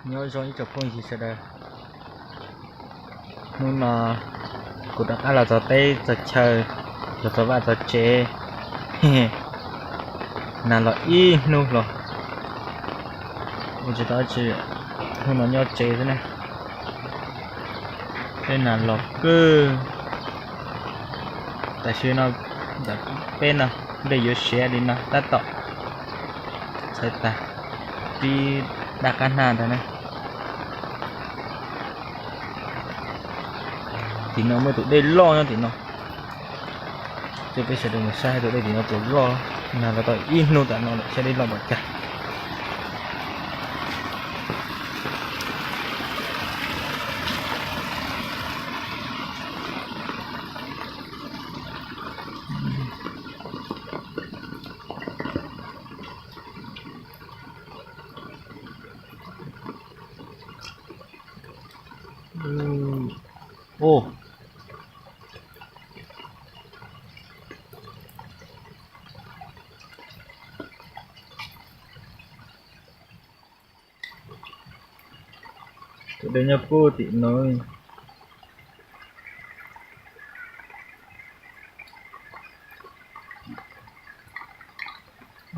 Nyob zoo ib tsoom phooj ywg sawv daws, hnub no kuv rov qab los txog teb txog chaw, los txog vaj txog tsev, nag los ib hnub los, ua tsis tau tsi, hnub no nyob tsev xwb na. Peb nag los kawg. Tam sim no ntawm peb no nplej yuav siav li no tab tom txhawv tag, pib daj qab hnab ntag na. Tim no muaj tus dej loj nyob tim no, coj peb sawv daws mus saib tus dej tim no puas loj, nag los tau ib hnub tam no lawm saib dej loj npaum cas. Tus dej nyob puag tim no.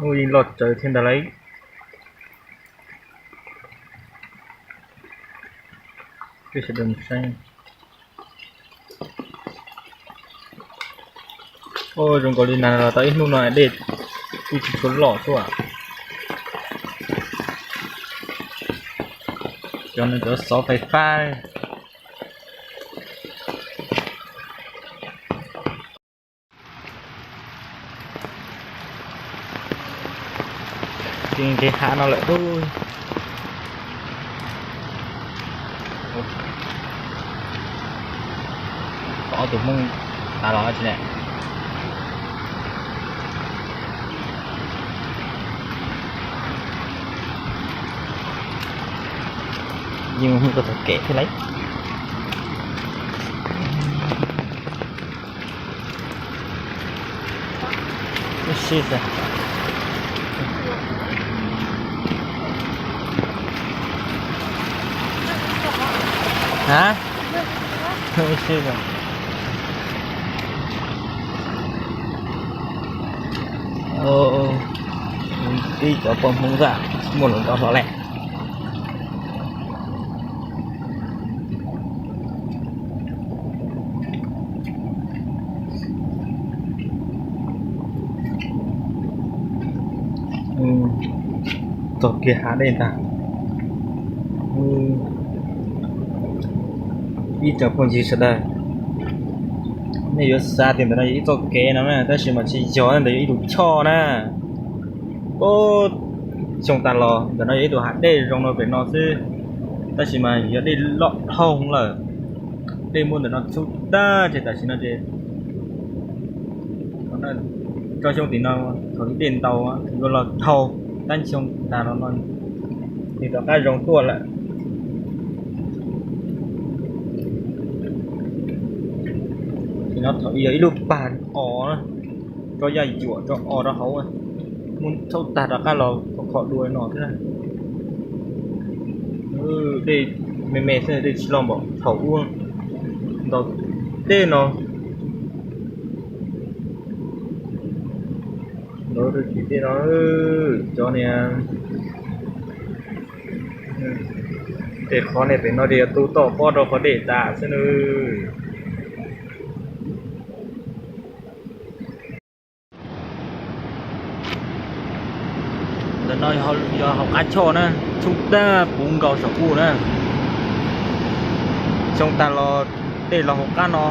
Ub, yeej loj tsawv thiab ntag lauj. Peb sawv daws mus saib. Ub, zoo nkaus li nag los tau ib hnub no dej kuj tsis tshua loj tuaj. Cov no cov xov fais fab. Ces nqis hav no lawm. Ob tug Hmoob tas los tsis ne. Yeej mus txog tom kev thiab lauj. Ub, sib xwb. Ha? Ub, sib xwb. Tib cov poj Hmoob xwb, muaj lus nrov hlo li. Txog kiag hav dej ntag. Ib tsoom phooj ywg sawv daws, nej yuav xav tias ntawm no yog ib txoj kev no na, tab sis mas tsis yog, ntawm yog ib tug choj na. Ub, xyoo tas los ntawm no yog ib tug hav dej zoo no pem no xwb, tab sis mas yog dej loj dhau lawm. Dej muaj ntawm no txhub tag ces tam sim no ces tsob xyoob tim no thaum ub dej ntau yuav los dhau, tab xyoo tas los no nws rov qab zoo tuaj lawm. Tim no thaum ub yog ib lub pag os, tso yaj yuam tso os rau hauv, muab txhub tag rov qab los khov kho dua no thiab. Dej me me xwb, dej tsis loj npaum thaum ub ntau tej no. Ntau tej no, cov niag tej qhov niag pem no ces yog tu toj pob rau qhov dej tas xwb nawb. Ntawm no yog hauv qab choj na, txhub tag puv nkaus saum kuj na. Xyoo tas los dej los hauv qab no,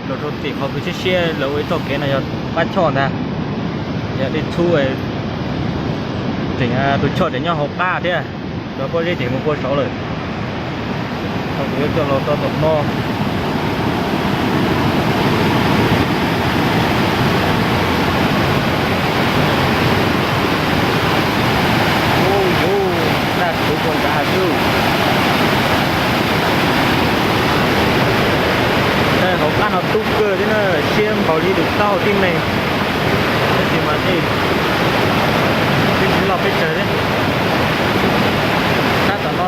los rau tim qhov pw siab siab lawv ua ib txoj kev no yog hauv qab choj ntag. Yog dej txhub, tseem tus choj tseem nyob hauv qab thiab, cov pob zeb tseem mus puag saud lawm. Thaum kuv yuav coj los txog tom no. Ub, yuav daj kuv puag nrad xwb. Hauv qab no tub kawg thiab na, siab npaum li tus taub hau tib neeg. Tab sis mas tej, tej tsis loj peb tsawg thiab. Sab tom no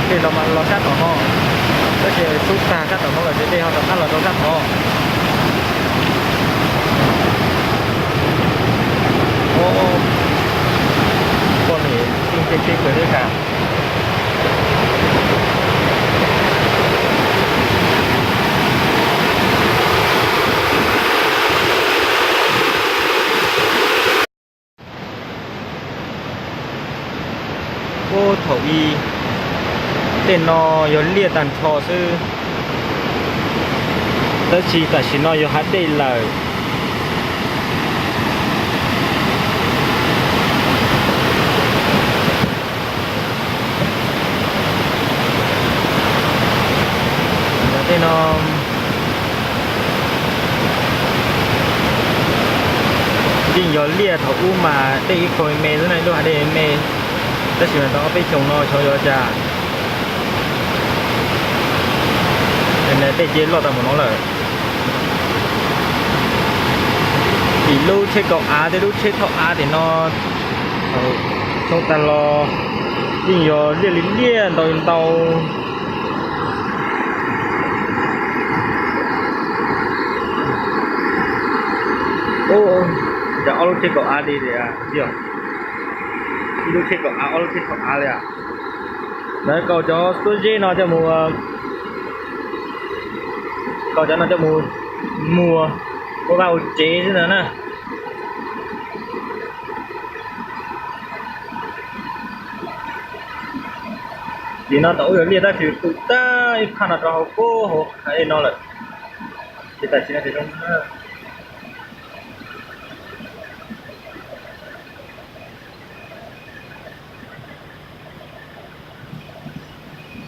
Dej los mas los sab tom no, tab sis xub tag sab tom no lawm ces dej ho rov qab los rau sab tod. Poj niam tij teb kawg thiab cas. Ub, thaum ub tej no yog liaj tag nrho xwb, tab sis tam sim no yog hav dej lawm. Tej no yeej yog liaj thaum ub mas dej ib qho me xwb na, ib lub hav dej me, tab sis mas tau ob peb xyoos no xyov yog cas tej ces loj tag npaum no lawm. Tim lub tsheb kaum av, tej lub tsheb thauj av tim no, xyoo tag los yeej yog liaj li liaj ntau ntau. Ub, cas ob lub tsheb kaum av li, ib lub tsheb kaum av ob lub tsheb thauj av li. Lawv kaus cov xuab zeb no coj mus, kaus cov no coj mus muag ua vaj ua tsev xwb ntag na. Tim no thaum ub yog liaj tab sis tu tag ib phaj no rau hauv, hauv hav dej no lawm, ces tam sim no ces zoo.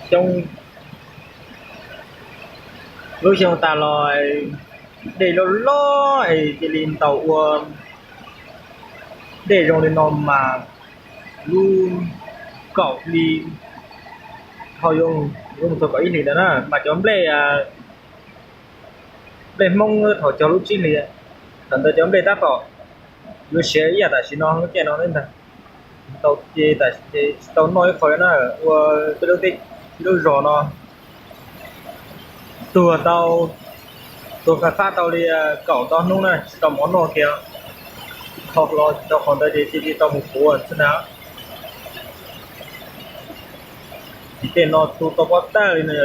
Xyoo, lub xyoo tas los dej loj loj es cia li ntaus ua dej zoo li no mas lub kaum hli, ho yuav mus txog kaum ib hlis ntawd na mas cov nplej, nplej Hmoob thaum cog lub tsib hlis, thaum ntawd cov nplej tab tom yuav siav ib yam tam sim no lub caij no ntag. Tau ces tsis tau noj ib qho na, ua peb lub teb, peb lub zos no tuag tau, tuag fab fab tau li kaum ntau hnub na tsis tau mov noj kiag. Tho hlo tsis tau qhov ntawd ces cia li tau mus puav xwb ntag. Ces tej no tu tau pob tag li no,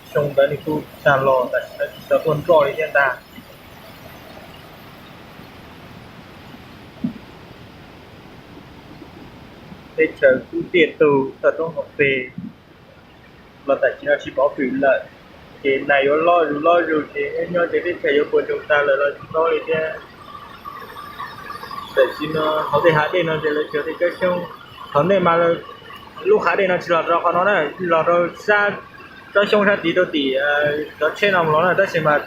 xyoo ntawd nws tu tag los tam sim no tsis tau tuaj nroj li thiab ntag. Teb chaws kub tiaj tug toj roob hauv pes los tam sim no tsis pov hwm lawm, ces nais yuav loj zus loj zus ces nyob ces teb chaws yuav puas tsuaj tag lawm los tsis paub li thiab. Tam sim no hauv tej hav dej no ces lawv tsuas tej tsob xyoob, thaum ntej mas lub hav dej no tsis los rau qhov no na, los rau sab tsob xyoob sab tid rau tim cov tsheb no mus los na, tab sis mas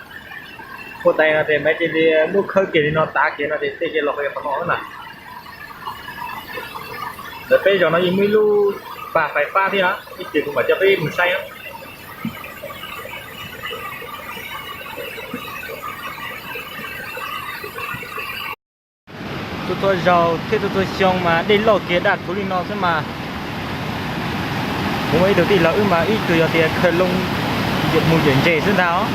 ua tais no ces mas cia li muab khawb kiag li no tav kiag no ces tej cia los qhov no na. Ntawm peb zos no yeej muaj ib lub pas fais fab thiab, ib txhia kuv mam coj peb mus saib. Txhua txhua zaus thiab txhua txhua xyoo mas dej loj kiag daj rhuv li no xwb mas. Kuv muaj ib tug tij laug wb mas ib tug yog tias khaws loo mus yawm ntses xwb ntag os,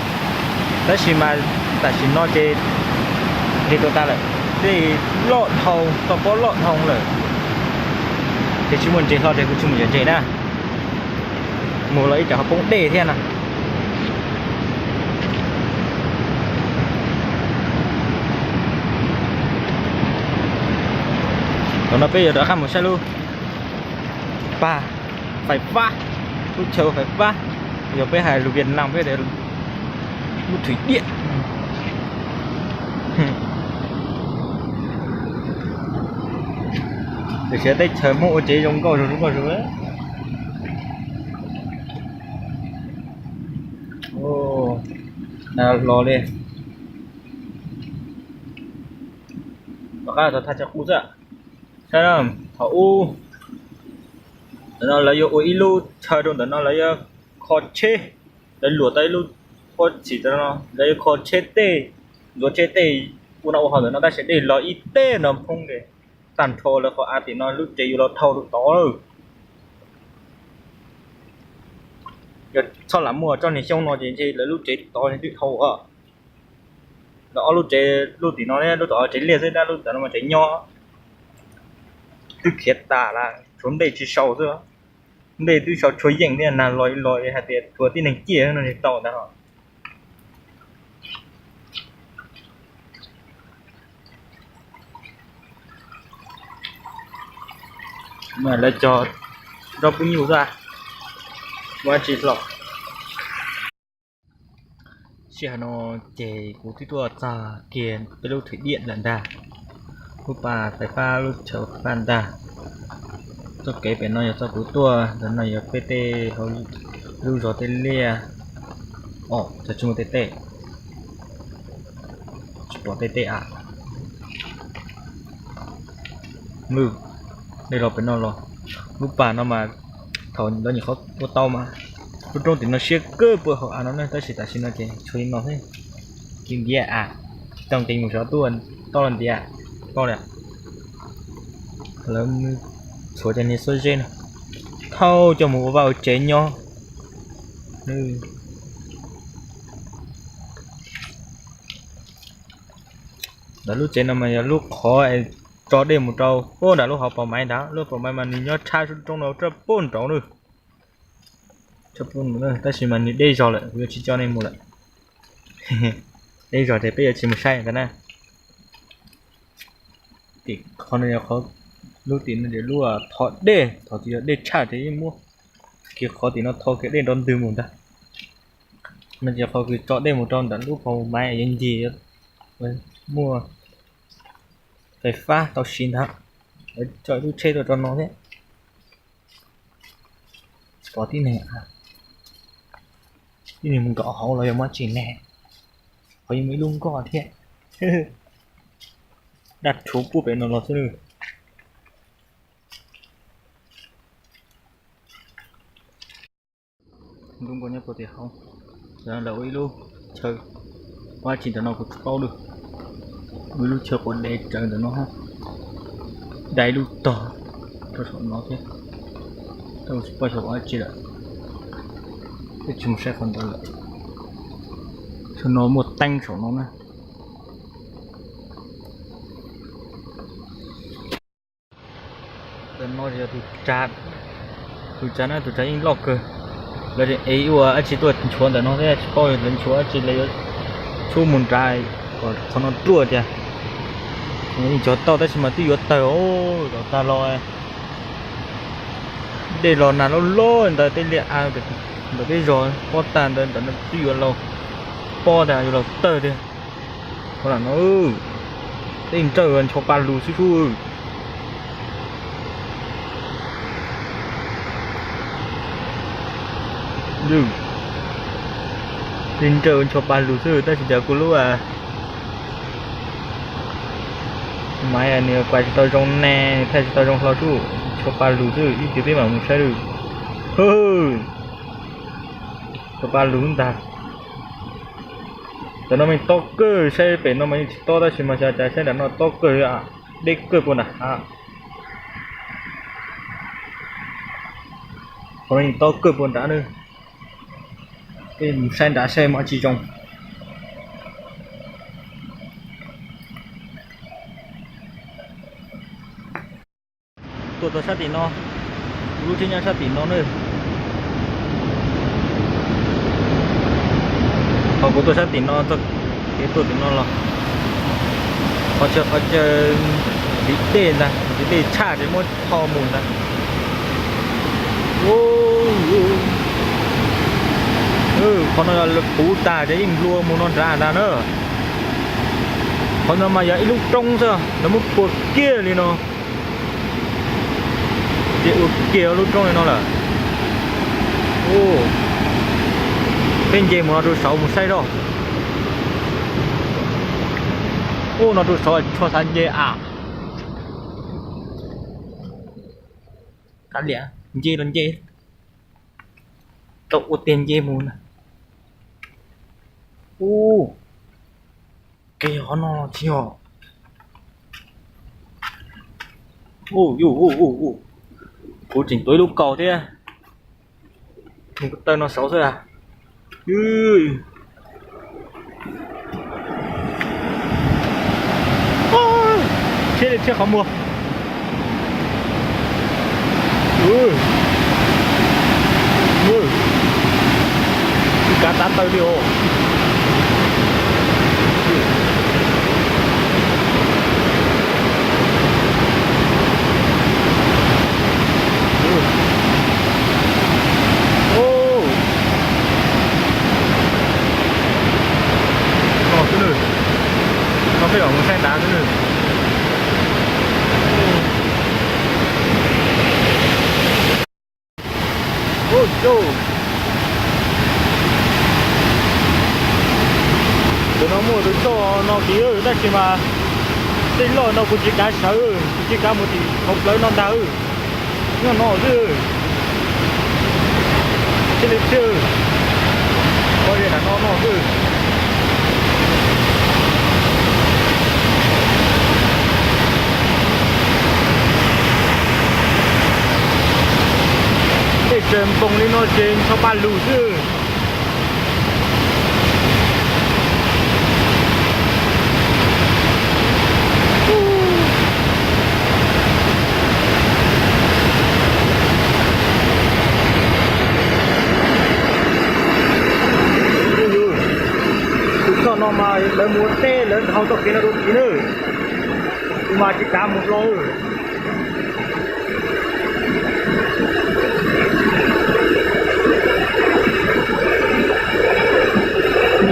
tab sis mas tam sim no ces ntses tuag tag lawm, dej loj dhau, toj pob loj dhau lawm, ces tsis muaj ntses hlo ces kuv tsis mus yawm ntses na. Mus los ib tsam ho poob dej thiab na. Thaum no peb yuav rov qab mus saib lub pas fais fab, lub chaw fais fab, yog peb hais lus Vietnam peb tias lub thwm diam. Tiam sis teb chaws Hmoob ua tsev zoo nkauj zoo nkauj zoo. Los li, tom qab tau thaj chaw qub xwb. Saib, thaum ub ntawm no lawv yuav ua ib lub chaw rau ntawm no, lawv yuav kho tsheb, lawv luam tau ib lub pob txhim ntawm no, lawv yuav kho tsheb tej, ntxuav tsheb tej ua noj ua haus ntawm no, tab sis dej los ib teg no poob ntes tag nrho lawv qhov av tim no, lub tsev yuav los dhau rau tod lawm. Yog txhob lam muaj txoj niag xyoob no ces ntshe lawv lub tsev tod twb dhau os. Lawv ob lub tsev, lub tim no, lub tom tsev liaj xwb, dab lub tom no mas tsev nyob. Twb khiav tas lawm, tshuav nplej tsis sau xwb. Nplej twb sau tshua yeej thiab, nag los los hais tias tshuav tib neeg ciaj no tau ntag. Lawv cog nroj pub nyuj xwb, ua tsis hlo. Sij hawm no ces kuv twb tuaj txog kiag peb lub thwm diam lawm ntag, lub pas fais fab, lub chaw fais fab ntag. Txoj kev pem no yog txoj kuv tuaj, ntawm no yog peb tej hauv lub zos tej liaj os, tsis muaj tej teb, tsis pom tej teb av. Dej los pem no los, lub pas no mas thaum lawv nyuam qhuav ua tau mas lub roob tim no siab kawg puag hauv av no na, tab sis tam sim no ces tshuav li no xwb. Ci ntiav av, tsis tau nqis mus saud tuaj, toj los ntiav, toj li. Lawv txhuav cov niag xuab zeb no thauj coj mus ua vaj ua tsev nyob. Ntawm lub tsev no mas yog lub qhov tso dej mus rau puag nram lub hauv paus maiv ntag, lub paus maiv mas nws nyob tshaj lub roob no tshaj puag nraud na. Tab sis mas nws deb zog lawm, kuv yuav tsis coj nej mus lawm. Deb zog ces peb yuav tsis mus saib ntag na. Tim qhov no yog qhov, lub tim no yog lub thov dej, thaum twg yog dej tshaj ces yeej muab kiag qhov tim no thov kiag dej nrov ntwg mus ntag. No ces qhov kws tso dej mus rau ntawm lub paus maiv yuav ncig, muaj fais fab tau siv ntag. Lawv tso ib lub tsheb tuaj rau no thiab. Tsis pom tib neeg, tib neeg mus nkaum hauv los yog muab tsis ne. Qhov yeej muaj ib lub nkoj thiab. Daj rhuv puag pem no los xwb. Nkaus nyob puag tim hauv, lawv ua ib lub chaw, ua dab tsi ntawm no kuv tsis paub li. Ua ib lub chaw quav dev tsawv ntawm no, dai ib lub tog rau saum no thiab. Tab sis tsis paub xyov ua dab tsi lawm. Peb tsis mus saib qhov ntawd lawm. Saum no muaj teeb saum no na. Ntawm no yog tus tsav, tus tsav na, tus tsav yeej loj kawg. Lawv ev ua dab tsi tuaj nchuav ntawm no thiab, tsis paub lawv nchuav dab tsi, lawv yuav tshub mus nrad kom qhov no ruaj tiag. Yeej cog tau tab sis mas twb yuav tawg, zaum tag los dej los nag loj loj ntawd tej liaj av ntawm peb zos pob tag ntawd ntawm no twb yuav laus, pob tag yuav laus tawg tiag. Qhov no tej nrawj ncho pa lug xwb sub. Tej nrawj ncho pa lug xwb tab sis cas kuv lub maiv nws kuaj tsis tau zoo ne, thaij tsis tau zoo hlo sub, ncho pa lug xwb, ib chim peb mam mus saib lawm. Ncho pa lug ntag. Cov no mas tob kawg, saib pem no mas yeej tsis tob tab sis mas xyov cas saib nram no tob kawg li, deb kawg puag nram hav. Qhov no yeej tob kawg puag nrad na. Peb mus saib nrad saib muaj dab tsi zoo. Tuaj txog sab tim no, kuv lub tsheb nyob sab tim no na. Qhov kuv tuaj sab tim no, txoj kev tuaj tim no los qhov chaw, qhov chaw ntiv dej ntag, ntiv dej tshaj ces muab tho mus ntag. Qhov no puv tag ces yeej nplua mus no nrad ntag na. Qhov no mas yog ib lub roob xwb, lawv muab phua kiag li no ces ua kiag lub roob li no lawm. Peb nce mus no rau saud mus saib zoj. Ub, no rau saud tshuav xav nce a. Kav liam, nce los nce, tau ua tiag nce mus na. Ub, kev qhov no tsis yog. Kuv tseem tuav ib lub kaus thiab. Mus ko taw no saud xwb. Thiab li thiab qhov muag. Kav tav taw li os. No xwb nws, no peb los mus saib nrad xwb nws. Tus no muaj tus choj no kiag tab sis mas tej loj no kuv tsis kav sawv, kuv tsis kav mus tim hauv plawv no ntag. Nyob no xwb. Thiaj li thiaj, pov ze nram no no xwb. Tej tsaws npoos li no ces ncho pa lug xwb. Tus choj no mas lawv mus ua teb lawv nrhaus txoj kev no rau tid na. Kuv mas tsis kav mus hlo.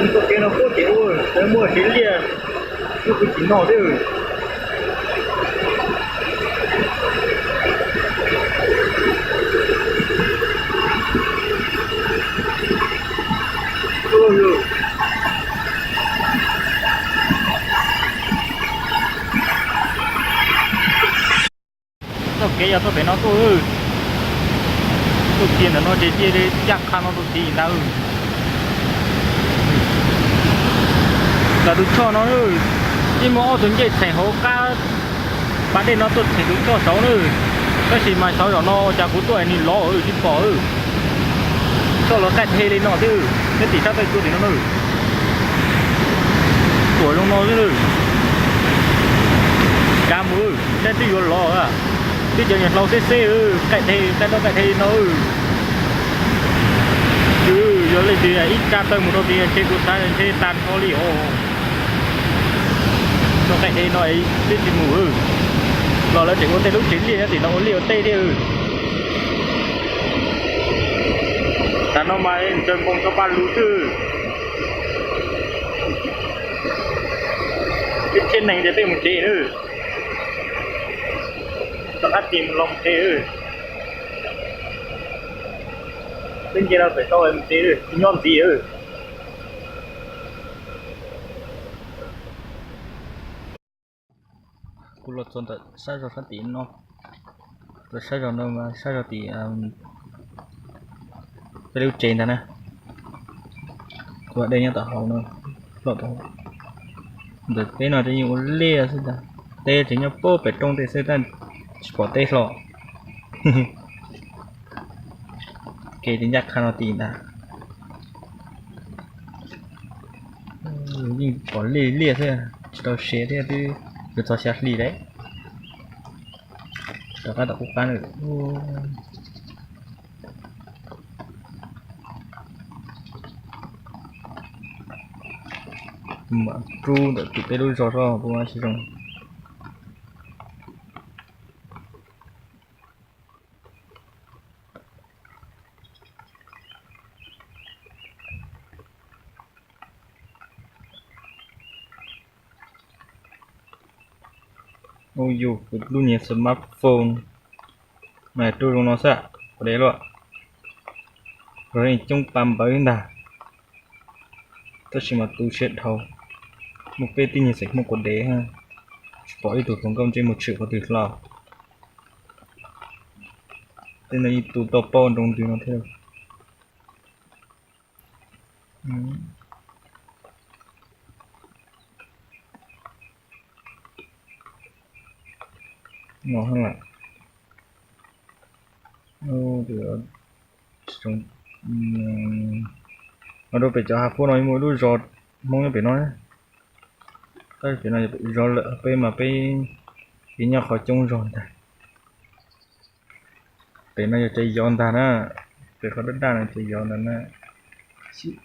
Txoj kev no puab ces ua lawv muaj tsev liaj, muaj kuv tsis noj xwb. Txoj kev yog txoj pem no tuaj, tuaj kiag ntawm no ces cia li ncaj qha no rau tid ntag. Ntawm tus choj no, ib muaj ob tug ncej txheem hauv qab pas dej no tuaj txheem tus choj saud na. Tab sis mas saud zaum no ua cas kuv tuaj nws lov tsis pom. Choj los qaij dhev li no xwb, nyob tim sab tawj tuaj tim no na. Tuam zoo no xwb. Kav mus, neb twb yuav lov, twb cov niag hlau xeb xeb, qaij dhev qaij dab qaij dhev li no. Yog leej twg ib tsa taw mus rau tid ntshe kuv xav ntshe tag nrho li os. Txoj qaij dhev no twb tsis mus, los lawv tseem ua tej lub tsev liaj nyob tim no ua liaj ua teb thiab. Tam no mas ntsawg npoos tso pa lug xwb. Ib txhiab neeg ces peb mus tsev na. Rov qab tig los mus tsev. Peb nce rau pem tau mus tsev, tsis nyob ntxiv. Kuv los txog ntawm sab zog sab tim no, txog sab zog no mas sab zog tim peb lub tsev ntag na. Kuv dej nyob tom hauv no, loj tom hauv. Ntawm peb no ces yeej ua liaj xwb ntag, teb ces nyob puag pem roob tej xwb tab tsis pom teb hlo. Kev ces ncaj qha no tim ntag. Yeej pom liaj liaj xwb, tsis tau siav thiab, twb yuav txog xya hli lawm. Rov qab tom qub qab na. Mam rub ntawm tim peb lub zos soj puas tsis zoo. Ub yus, kuv lub niag smartphone mas rub zoo no xwb, ua deb luaj. Los yeej coob pa npawv ntag, tab sis mas tu siab dhau. Muaj peb tib niag xeem Hmoob quav dev, tsis pom ib tug hluas nkauj ntsej muag tshwm qhov twg hlo. Tej no yeej tu tau paub nroo ntws no thiab. No, tsis zoo, Mus rau pem cov hav fuab no muaj ib lub zos Hmoob nyob pem no. Tab sis pem no yog peb zos lawm, peb mas peb tsis nyob qhov coob zog ntag. Pem no yog tsev yos ntag na, pem qhov daj daj no tsev yos ntag na,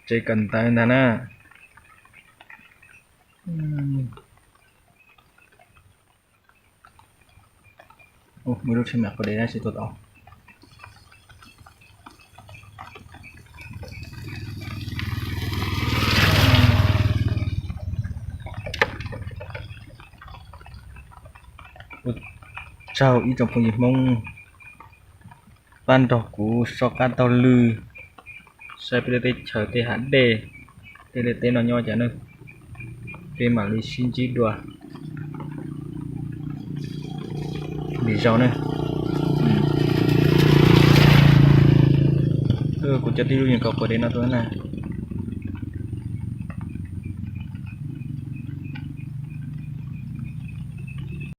tsev kawm ntawv ntag na. Muaj lub tsheb mam qhov dev na, tsis tuaj tau. Ua tsaug ib tsoom phooj ywg Hmoob pab nrog kuv soj qab taug lw saib peb lub teb chaws tej hav dej, tej liaj teb no nyob cas ne. Peb mam li sib ntsib dua lwm zaus ne. Kuv cov tij laug yeej kawm qhov dev no tuaj na.